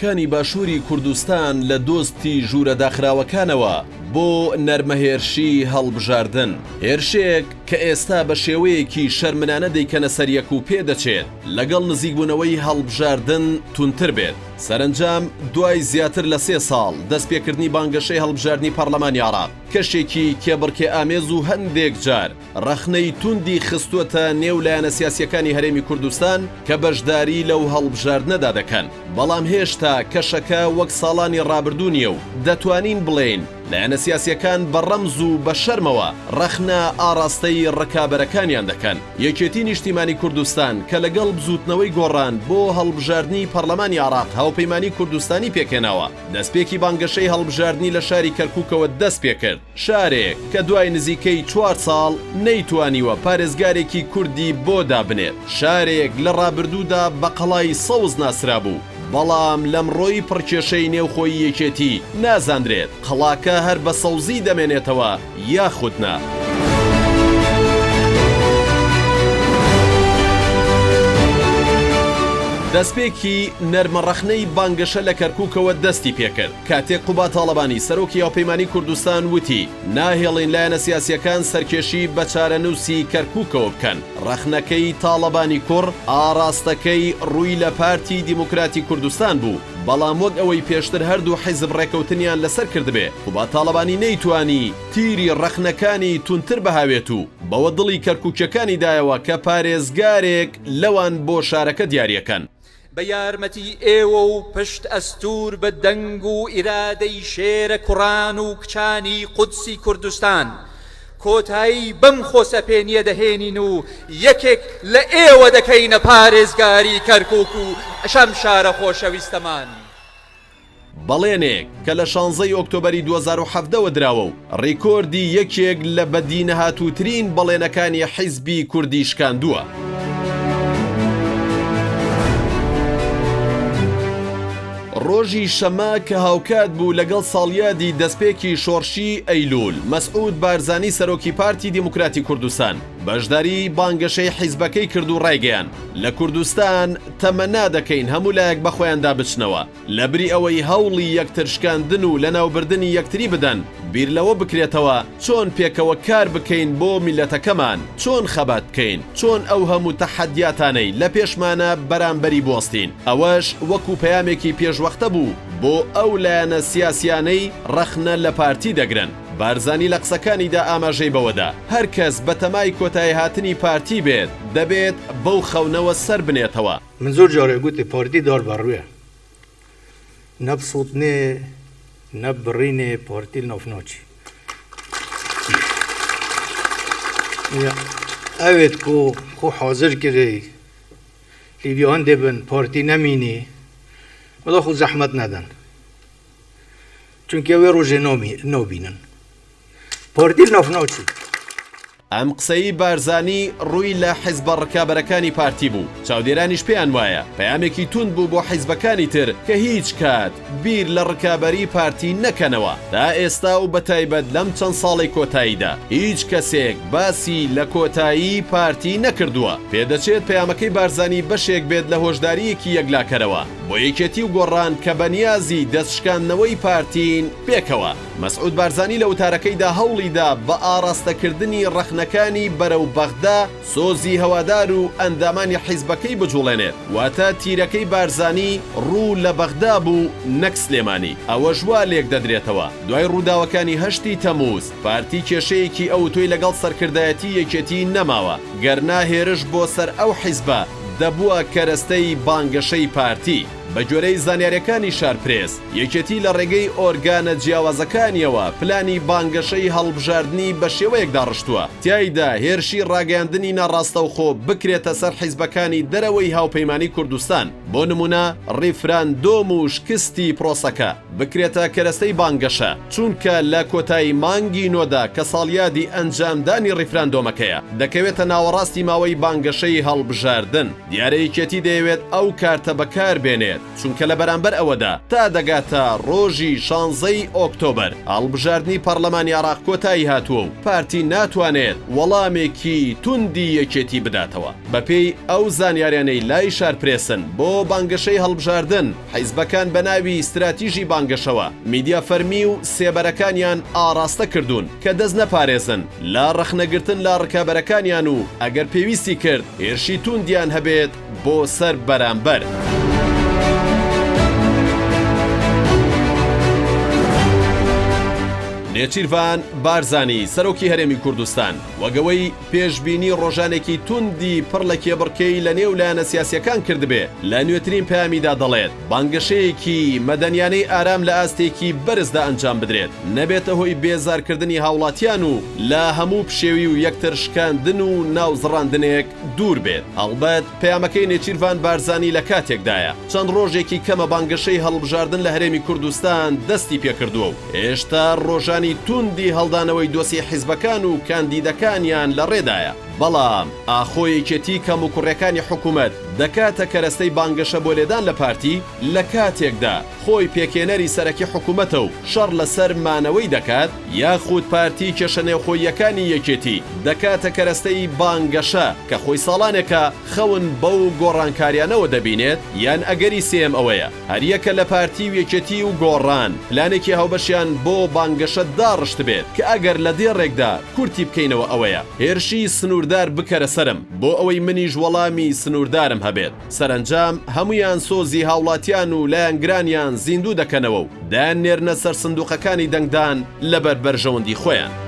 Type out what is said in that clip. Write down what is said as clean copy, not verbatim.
کانی باشووری کوردستان لە دۆستی ژوورە داخراوەکانەوە بۆ نەرمەهێرشی هەڵبژاردن، هێرشێک کە ئێستا بە شێوەیەکی شەرمنانە دەیکەنە سەر یەک و پێدەچێت لەگەڵ نزیکبوونەوەی هەڵبژاردن توندتر بێت. سەرەنجام دوای زیاتر لە سێ ساڵ دەستپێکردنی بانگەشەی هەڵبژاردنی پەڕلەمانی عێراق، کەشێکی کێبڕکێئامێز و هەندێک جار ڕەخنەی توندی خستووەتە نێو لایەنە سیاسییەکانی هەرێمی کوردستان کە بەشداری لەو هەڵبژاردنەدا دەکەن، بەڵام هێشتا کەشەکە وەک ساڵانی ڕابردوو نییە و دەتوانین بڵێین لایەنە سیاسییەکان بە ڕەمز و بە شەرمەوە ڕەخنە ئاڕاستەی ڕکابەرەکانیان دەکەن. یەکێتی نیشتیمانی کوردستان کە لەگەڵ بزووتنەوەی گۆڕان بۆ هەڵبژاردنی پەڕلەمانی عێراق هاوپەیمانی کوردستانی پێکهێناوە، دەستپێکی بانگەشەی هەڵبژاردنی لە شاری کەرکوکەوە دەستپێکرد. شارێک کە دوای نزیکەی چوار ساڵ نەیتوانیوە پارێزگارێکی کوردی بۆ دابنێت، شارێک لە ڕابردوودا بە قەڵای سەوز ناسرابوو، بەڵام لەمڕۆی پڕکێشەی نێوخۆی یەکێتی نازانرێت قەڵاکە هەر بە سەوزی دەمێنێتەوە یاخود نا. دەستپێکی نەرمە ڕەخنەی بانگەشە لە کەرکوکەوە دەستی پێکرد. کاتێک قوباد تاڵەبانی سەرۆکی هاوپەیمانی کوردستان وتی، ناهێڵین لایەنە سیاسییەکان سەرکێشی بە چارەنووسی کەرکووکەوە بکەن، ڕەخنەکەی تاڵەبانی کوڕ ئاڕاستەکەی ڕووی لە پارتی دیموکراتی کوردستان بوو، بەڵام وەک ئەوەی پێشتر هەردوو حیزب ڕێکەوتنیان لەسەر کردبێ، قوباد تاڵەبانی نەیتوانی تیری ڕەخنەکانی توندتر بهاوێت و بەوە دڵی کەرکووکیەکانی دایەوە کە پارێزگارێک لەوان بۆ شارەکە دیاریەکەن. بە یارمەتی ئێوە و پشت ئەستوور بە دەنگ و ئیرادەی شێرە کوڕان و کچانی قودسی کوردستان، کۆتایی بەم خۆسەپێنییە دەهێنین و یەکێک لە ئێوە دەکەینە پارێزگاری کەرکووک و ئەم شارە خۆشەویستەمان. بەڵێنێک کە لە شانزەی ئۆکتۆبەری 2017 وە دراوە و ڕیکۆردی یەکێک لە بەدینەهاتووترین بەڵێنەکانی حیزبی کوردی شکاندووە. ڕۆژی شەممە کە هاوکات بوو لەگەڵ ساڵیادی دەستپێکی شۆڕشی ئەیلوول، مەسعود بارزانی سەرۆکی پارتی دیموکراتی کوردستان بەشداری بانگەشەی حیزبەکەی کرد و ڕایگەیاند، لە کوردستان تەمەنا دەکەین هەموو لایەک بەخۆیاندا بچنەوە، لەبری ئەوەی هەوڵی یەکتر شکاندن و لەناوبردنی یەکتری بدەن، بیر لەوە بکرێتەوە چۆن پێکەوە کار بکەین بۆ میللەتەکەمان، چۆن خەبات بکەین، چۆن ئەو هەموو تەحەدیاتانەی لە پێشمانە بەرامبەری بوەستین، ئەوەش وەکو پەیامێکی پێشوەختە بوو بۆ ئەو لایەنە سیاسیانەی ڕەخنە لە پارتی دەگرن. بارزانی لە قسەکانیدا ئاماژەی بەوەدا، هەر کەس بەتەمای کۆتاییهاتنی پارتی بێت، دەبێت بەو خەونەوە سەربنێتەوە. من زۆر جارێ گوتی پارتی دار بەڕوێ نە بسوتنێ نە بڕینێ پارتی لە ناف ناچی ئەوێت کو خۆ حاضر کرێ لیبیا هەندێ بن پارتی نەمینی بەڵا خۆ زەحمەت نەدەن چونکە وێ ڕۆژێ نابینن پارتی لە ناف ناچی. ئەم قسەی بارزانی ڕووی لە حیزبە ڕکابەرەکانی پارتی بوو، چاودێرانیش پێیان وایە پەیامێکی توند بوو بۆ حیزبەکانی تر کە هیچ کات بیر لە ڕکابەری پارتی نەکەنەوە، تا ئێستا و بەتایبەت لەم چەند ساڵەی کۆتاییدا هیچ کەسێک باسی لە کۆتایی پارتی نەکردووە، پێدەچێت پەیامەکەی بارزانی بەشێک بێت لە هۆشدارییەکی یەکلاکەرەوە بۆ یەکێتی و گۆڕان کە بەنیازی دەستشکاندنەوەی پارتین پێکەوە. مەسعود بارزانی لە وتارەکەیدا هەوڵیدا بە ئاڕاستەکردنی ڕەخنەکانی بەرەو بەغدا سۆزی هەوادار و ئەندامانی حیزبەکەی بجوڵێنێت، واتە تیرەکەی بارزانی ڕوو لە بەغدا بوو نەک سلێمانی، ئەوەش وا لێکدەدرێتەوە دوای ڕووداوەکانی هەشتی تەمووز پارتی کێشەیەکی ئەوتۆی لەگەڵ سەرکردایەتی یەکێتی نەماوە، گەرنا هێرش بۆ سەر ئەو حیزبە دەبووە کەرەستەی بانگەشەی پارتی. بەگوێرەی زانیارییەکانی شارپرێس، یەکێتی لە ڕێگەی ئۆرگانە جیاوازەکانیەوە پلانی بانگەشەی هەڵبژاردنی بە شێوەیەک داڕشتووە، تیایدا هێرشی ڕاگەیاندنی ناڕاستەوخۆ بکرێتە سەر حیزبەکانی دەرەوەی هاوپەیمانی کوردستان، بۆ نموونە ڕیفراندۆم و شکستی پرۆسەکە بکرێتە کەرەستەی بانگەشە، چونکە لە کۆتایی مانگی نۆدا کە ساڵیادی ئەنجامدانی ڕیفراندۆمەکەیە، دەکەوێتە ناوەڕاستی ماوەی بانگەشەی هەڵبژاردن. دیارە یەکێتی دەیەوێت ئەو کارتە بەکاربێنێ. بکرێت، چونکە لە بەرامبەر ئەوەدا تا دەگاتە ڕۆژی شانزەی ئۆکتۆبەر هەڵبژاردنی پەڕلەمانی عێراق کۆتایی هاتووە و پارتی ناتوانێت وەڵامێکی توندی یەکێتی بداتەوە. بەپێی ئەو زانیاریانەی لای شارپرێسن بۆ بانگەشەی هەڵبژاردن، حیزبەکان بە ناوی ستراتیژی بانگەشەوە میدیا فەرمی و سێبەرەکانیان ئاڕاستە کردوون کە دەست نەپارێزن لە ڕەخنەگرتن لە ڕکابەرەکانیان و ئەگەر پێویستی کرد هێرشی تووندیان هەبێت بۆ سەر بەرامبەر. نێچیرڤان بارزانی، سەرۆکی هەرێمی کوردستان، وەک ئەوەی پێشبینی ڕۆژانێکی توندی پڕ لە کێبڕکێی لە نێو لایەنە سیاسییەکان کردبێ، لە نوێترین پەیامیدا دەڵێت، بانگەشەیەکی مەدەنیانەی ئارام لە ئاستێکی بەرزدا ئەنجام بدرێت، نەبێتە هۆی بێزارکردنی هاوڵاتیان و لە هەموو پشێوی و یەکتر شکاندن و ناوزڕاندنێک دوور بێت. هەڵبەت پەیامەکەی نێچیرڤان بارزانی لە کاتێکدایە، چەند ڕۆژێکی کەمە بانگەشەی هەڵبژاردن لە هەرێمی کوردستان دەستی پێکردووە و هێشتا ڕۆژانی توندی هەڵدانەوەی دۆسیەی حیزبەکان و کاندیدەکانیان لە ڕێدایە، بەڵام ئاخۆ یەکێتی کەموکوڕیەکانی حکومەت دەکاتە کەرەستەی بانگەشە بۆ لێدان لە پارتی؟ لە کاتێکدا خۆی پێکهێنەری سەرەکی حکومەتە و شەڕ لەسەر مانەوەی دەکات، یاخود پارتی کێشە نێوخۆییەکانی یەکێتی دەکاتە کەرەستەی بانگەشە کە خۆی ساڵانێکە خەون بەو گۆڕانکاریانەوە دەبینێت، یان ئەگەری سێیەم ئەوەیە هەریەکە لە پارتی و یەکێتی و گۆڕان پلانێکی هاوبەشیان بۆ بانگەشە داڕشتبێت کە ئەگەر لە دێڕێکدا کورتی بکەینەوە ئەوەیە، هێرشی سنووردار بکەرە سەرم بۆ ئەوەی منیش وەڵامی سنووردارم هەبێت. سەرەنجام هەموویان سۆزی هاوڵاتیان و لایەنگرانیان زیندوو دەکەنەوە و دەیاننێرنە سەر سندوقەکانی دەنگدان لەبەر بەرژەوەندی خۆیان.